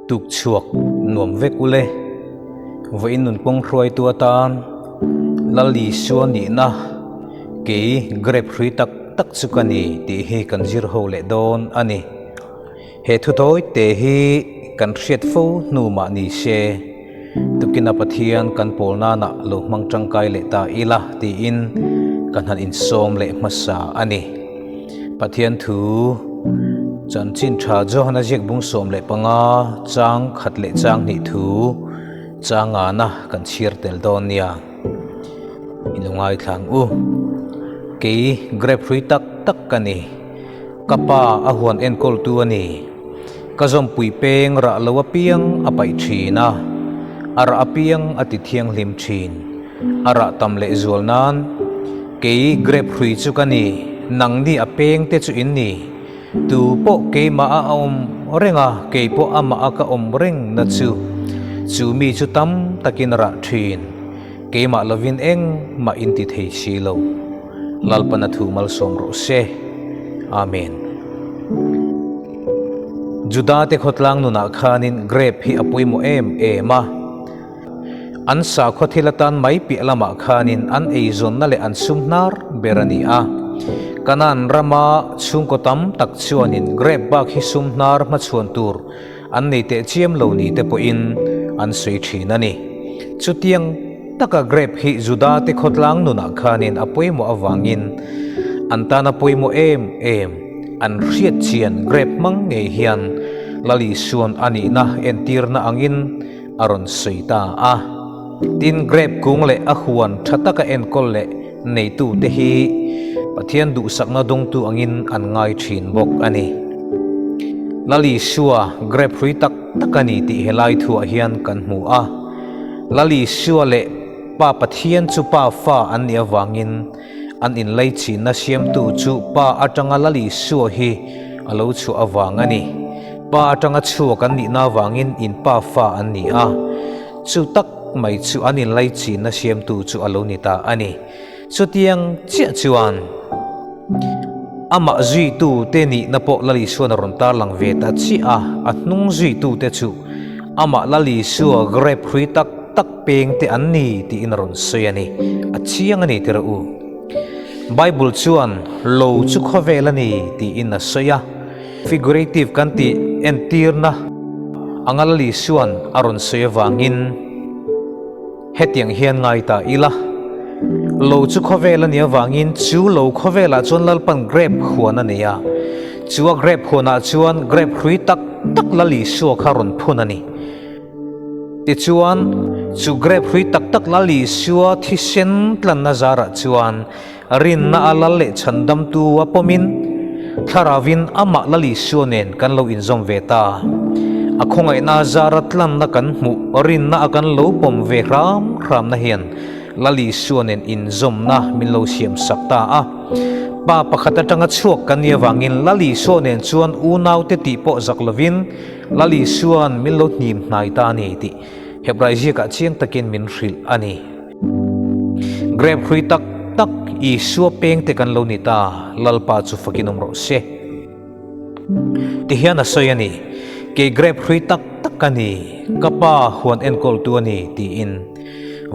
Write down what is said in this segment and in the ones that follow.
Tuk chhuak nuam vek ule. Vawiin nun kawng hruaitu atan Lal Isua nihna kei grape hrui tak tak chu ka ni tih hi kan zir ho leh dawn a ni. He thu tawi te hi kan hriat fo hnu mah ni se, tukina Pathian kan pawl nana lo hmang tangkai leh ta ila tiin kan han insawm leh hmasa a ni. Pathian thu Chanchin Tha Johana ziak bung 15 chang khat leh chang hnih thu changana kan chhiar tel dawn nia. Inungaithlang u. Kei grape hrui tak tak ka ni. Ka pa a huan enkawltu a ni. Ka zawmpui peng rah lo apiang a paih thin a, a rah apiang a ti thianghlim thin. A rah tam leh zual nan, Kei grape hrui chu ka ni, nangni a peng te chu in ni. Tu pawh keimah a awm reng a, kei pawh amah a ka awm reng na chu, chu mi chu tam takin rah thin. Keimah lovin engmah in ti thei si lo. Lalpana thu malsawm rawh se. Amen. Juda te khawtlang nunah khanin grape hi a pawimawh em em a. An sakhaw thil atan mai piah lamah khanin an eizawnna leh an sum hnar ber a ni a. Kanaan rama chhungkaw tam tak chuanin grape bak hi sum hnar hmachhuan tur an nei teh chiam lo ni te pawhin an sawi thin a ni. Chutiang taka grape hi Juda te khawtlang nunah khanin a pawimawh avangin an tan a pawimawh em em. An hriat chian grape hmang ngei hian Lal Isuan a nihna entirna angin a rawn sawi ta a. Tin, grape kung leh a huan tha taka enkawl leh neitute hi Pathian duhsakna dawngtu angin an ngai thin bawk a ni. Lal Isua grape hrui tak tak a ni tih helai thuah hian kan hmu a. Lal Isua leh Pa Pathian chu Pa fa an nih avangin an inlaichinna siamtu chu Pa atanga Lal Isua hi a lo chhuah avang a ni. Pa atanga chhuak an nihna avangin in Pa fa an ni a. Chu tak mai chu an inlaichinna siamtu chu a lo ni ta a ni. Chutiang chiah chuan amah zuitute nihna pawh Lal Isuan a rawn tarlang ve ta chiah a, a hnung zuitute chu amah Lal Isua grape hrui tak tak peng te an ni tiin a rawn sawi a ni. A chiang a ni tirh u. Bible chuan lo chu khawvel a ni tiin a sawi a, figurative kan tih entirna anga Lal Isuan a rawn sawi avangin, Hetiang hian ngai ta ila, lo chu khawvel a nih avangin chu lo khawvelah chuan Lalpan grape huan a nei a, chu a grape huanah chuan grape hrui tak tak Lal Isua kha rawn phun a ni. Tichuan, chu grape hrui tak tak Lal Isua thisen tlanna zarah chuan rinna a lal leh chhandamtu a pawmin Thlarauvin amah Lal Isua nen kan lo inzawm ve ta. A khawngaihna zara tlanna kan hmuh rinna a kan lo pawm ve hram hramna hian Lal Isua nen inzawmna min lo siam sak ta a. Pa pakhat atanga chhuak kan nih avangin Lal Isua nen chuan unaute tih pawh zak lovin Lal Isua'n min lo hnim hnai ta a ni tih Hebrai ziakah chiang takin min hrilh a ni. Grape hrui tak tak Isua peng te kan lo ni ta, Lalpa chu fakin awm rawh se. Tihian a sawi a ni, Kei grape hrui tak tak ka ni, ka pa huan enkawltu a ni, tiin.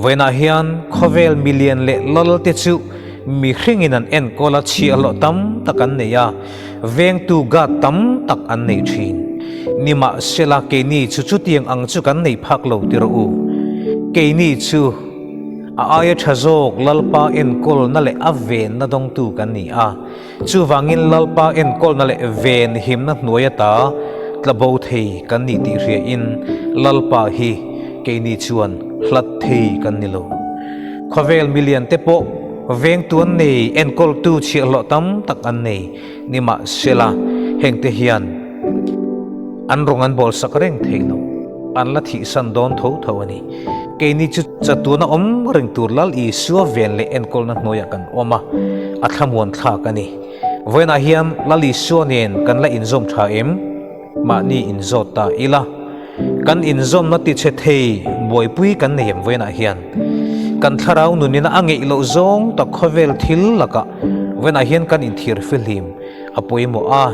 Vawiinah hian khawvel milian leh lal te chu mihringin an enkawl a, chhiahhlawh tam tak an nei a, vengtu guard tam tak an nei thin. Nimahsela keini chu chutiang ang chu kan nei phak lo ti rawh u. Keini chu a aia tha zawk Lalpa enkawlna leh a venna dawngtu kan ni a, chuvangin Lalpa enkawlna leh ven himna hnuai ata tla bo thei kan ni tih hriain Lalpa hi keini chuan hlat thei kan ni lo. Khawvel milian te pawh vengtu an nei, enkawltu chhiahhlawh tam tak an nei. Nimahsela, hengte hian an rawng an bawl sak reng thei lo, an la thihsan dawn tho tho a ni. Keini chu chatuana awm reng tur Lal Isua ven leh enkawlna hnuaiah kan awm a, a thlamuan thlak a ni. Vawiinah hian Lal Isua nen kan la inzawm tha em? Mahni inzawt ta ila, kan inzawmna tichhe thei buaipui kan nei em vawiinah hian? Kan thlarau nunina a ngeih loh zawng tak khawvel thil lakah vawiinah hian kan inthir fihlim a pawimawh a,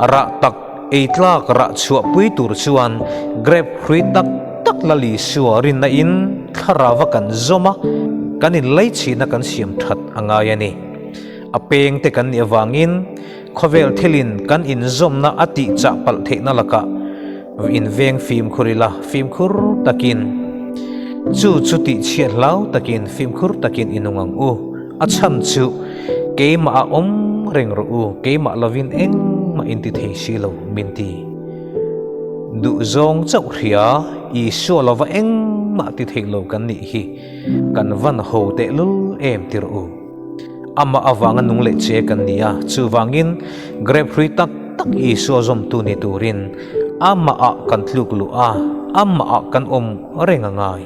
rah tak. ei tlak rah chhuahpui tur chuan grep hrui tak tak Lal Isua rinna in thlarau a kan zawm a, kan inleichhihna kan siam that a ngai a ni. A peng te kan nih avangin khawvel thilin kan inzawmna a tihchah palh theihna lakah inveng fimkhur ila, fimkhur takin chu chu tihchhiat hlau takin fimkhur takin i nung ang u. A chhan chu keimah a awm reng rawh u, keimah lovin engmah in ti thei si lo min ti. Duhzawng chauh hria Isua lova engmah ti thei lo kan nih hi kan van ho tehlul em ti rawh u. Amah avanga nung leh che kan ni a, chuvangin grep hrui tak tak Isua zawmtu ni turin amahah kan tluk luh a, amahah kan awm reng a ngai.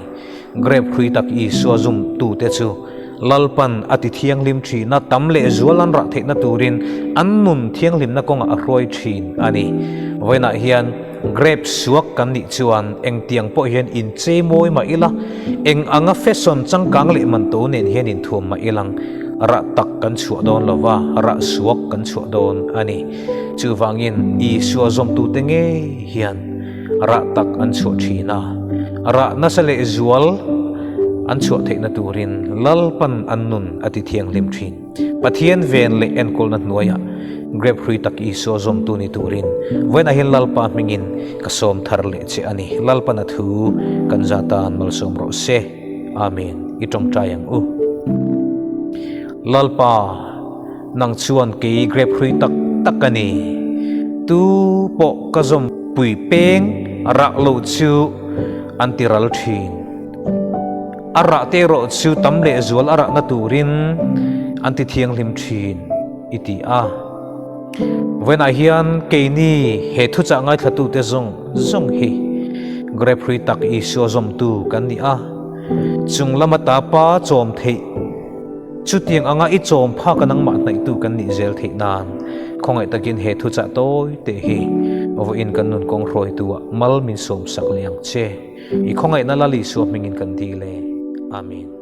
Grep hrui tak Isua zawmtute chu Lalpan a ti thianghlim thin a, tam leh zual an rah theihna turin an nun thianghlimna kawngah a hruai thin a ni. Vawiinah hian Grape suak kan nih chuan engtiang pawh hian inchei mawi mah ila, eng anga fashion changkang leh man to nen hian inthuam mah ilang, rah tak kan chhuah dawn lo va, rah suak kan chhuah dawn a ni. Chuvangin Isua zawmtute ngei hian rah tak an chhuah thin a, rah nasa leh zual an chhuah theihna turin Lalpan an nun a ti thianghlim thin. Pathian ven leh enkawlna hnuaiah Grape hrui tak Isua zawmtu ni turin vawiinah hian Lalpa hmingin ka sawm thar leh che a ni. Lalpan a thu kan za tan malsawm rawh se. Amen. I tawngtai ang u. Lalpa, nang chuan kei Grape hrui tak tak a ni. Tu pawh ka zawm pui peng rah lo chu an ti ral thin. A rah te erawh chu tam leh zual a rahna turin an ti thianghlim thin i ti a. Vawiinah hian keini he thuchah ngaithlatute zawng zawng hi Grape hrui tak Isua zawmtu kan ni a, chung lama tapa chawm theih chutiang anga i chawm phak a nangmah hnaihtu kan nih zel theih nan khawngaih takin he thuchah tawi teh hi vawiin kan nun kawng hruaituah mal min sawmsak leh ang che. I khawngaihna Lal Isua hmingin kan dil e. Amen.